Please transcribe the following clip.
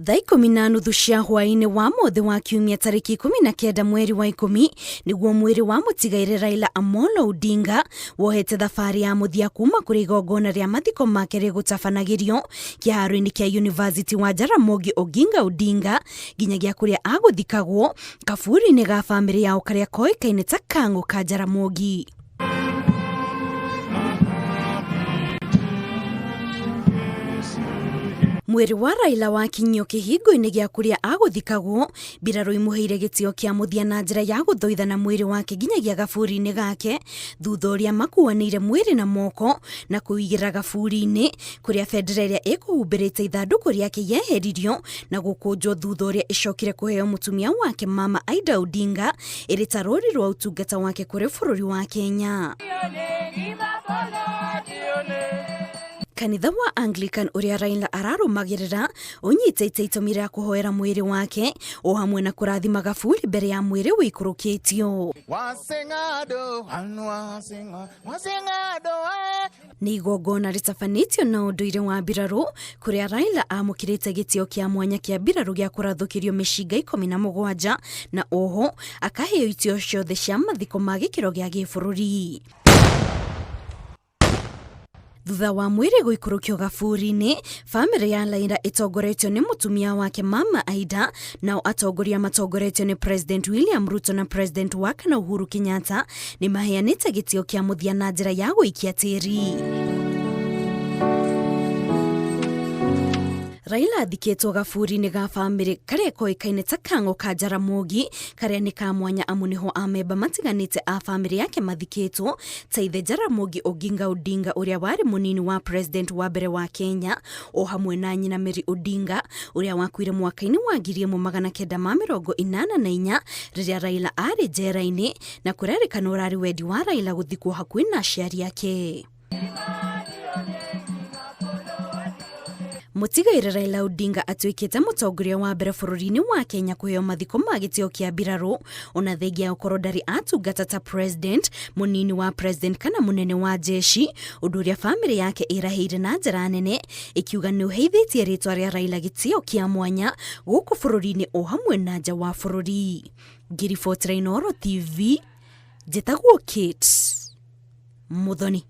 Thaa 10:30 cia hwaĩ-inĩ wa mũthĩ wa kiumia tarĩki 19 mweri wa 10 nĩguo mwĩrĩ wa mũtigairĩ Raila Amolo Odinga wohete thabarĩ ya mũthia kuma kũrĩ igongona rĩa mathiko make rĩgũtabanagĩrio kĩharo-inĩ kĩa University wa Jaramogi Oginga Odinga nginyagia kũrĩa agũthikagwo kaburi-inĩ ga bamĩrĩ yao karĩa koĩkaine ta Kang'o ka Jaramogi. Mwĩrĩ wa Raila wakinyio kĩhingo-inĩ gĩa kũrĩa agũthikagwo, mbirarũ imũheire gĩtĩo kĩa mũthia na njĩra ya gũthoithana mwĩrĩ wake nginyagia gaburi-inĩ gake, thutha ũrĩa makuanĩire mwĩrĩ na moko na kũũigĩrĩra gaburi-inĩ, kũrĩa bendera ĩrĩa ĩkũhumbĩrĩte ithandũkũ rĩake yeheririo na gũkũnjwo thutha ũrĩa ĩcokire kũheo mũtumia wake Mama Aida Odinga ĩrĩ ta rũri rwa ũtungata wake kũrĩ bũrũri wa Kenya. Kanitha wa Anglican ũrĩa Raila ararũmagĩrĩra ũnyitĩte itemi rĩa kũhoera mwĩrĩ wake o hamwe na kũrathima gaburi mbere ya mwĩrĩ ũikũrũkĩtio. Nĩ igongona rĩtabanĩtio na ũndũire wa mbirarũ kũrĩa Raila amũkĩrĩte gĩtĩo kĩa mwanya kĩa mbirarũ gĩa kũrathũkĩrio mĩcinga 17 na oho akaheo itĩo ciothe cia mathiko ma gĩkĩro gĩa gĩbũrũri. Thutha wa mwĩrĩ gũikũrũkio gaburi-inĩ, bamĩrĩ ya Raila ĩtongoretio nĩ mũtumia wake Mama Aida, nao atongoria matongoretio nĩ President William Ruto na President wa kana Uhuru Kenyatta nĩ maheanĩte gĩtĩo kĩa mũthia na njĩra ya gũikia tĩri. Raila athikĩtwo gaburi-inĩ ga bamĩrĩ karĩa koĩkaine ta Kang'o ka Jaramogi, karĩa nĩ ka mwanya amu nĩho amemba matiganĩte a bamĩrĩ yake mathikĩtwo, ta ithe Jaramogi Oginga Odinga ũrĩa warĩ mũnini wa president wa mbere wa Kenya, o hamwe na nyina Mary Odinga ũrĩa wakuire mwaka-inĩ wa 1984 rĩrĩa Raila arĩ njera-inĩ, na kũrerĩkana ũrarĩ wendi wa Raila gũthikwo hakuhĩ na aciari ake. Mũtigairĩ Raila Odinga atuĩkĩte mũtongoria wa mbere bũrũri-inĩ wa Kenya kũheo mathiko ma gĩtĩo kĩa mbirarũ, ona thengia ya gũkorwo ndarĩ atungata ta president, mũnini wa president kana mũnene wa jeshi, ũndũ ũrĩa bamĩrĩ yake ĩrahĩire na njĩra nene, ĩkiuga nĩ ũheithĩtie rĩtwa rĩa Raila gĩtĩo kĩa mwanya gũkũ bũrũri-inĩ o hamwe na nja wa bũrũri. Ngĩribotera Inooro TV, njĩtagwo Kate Muthoni.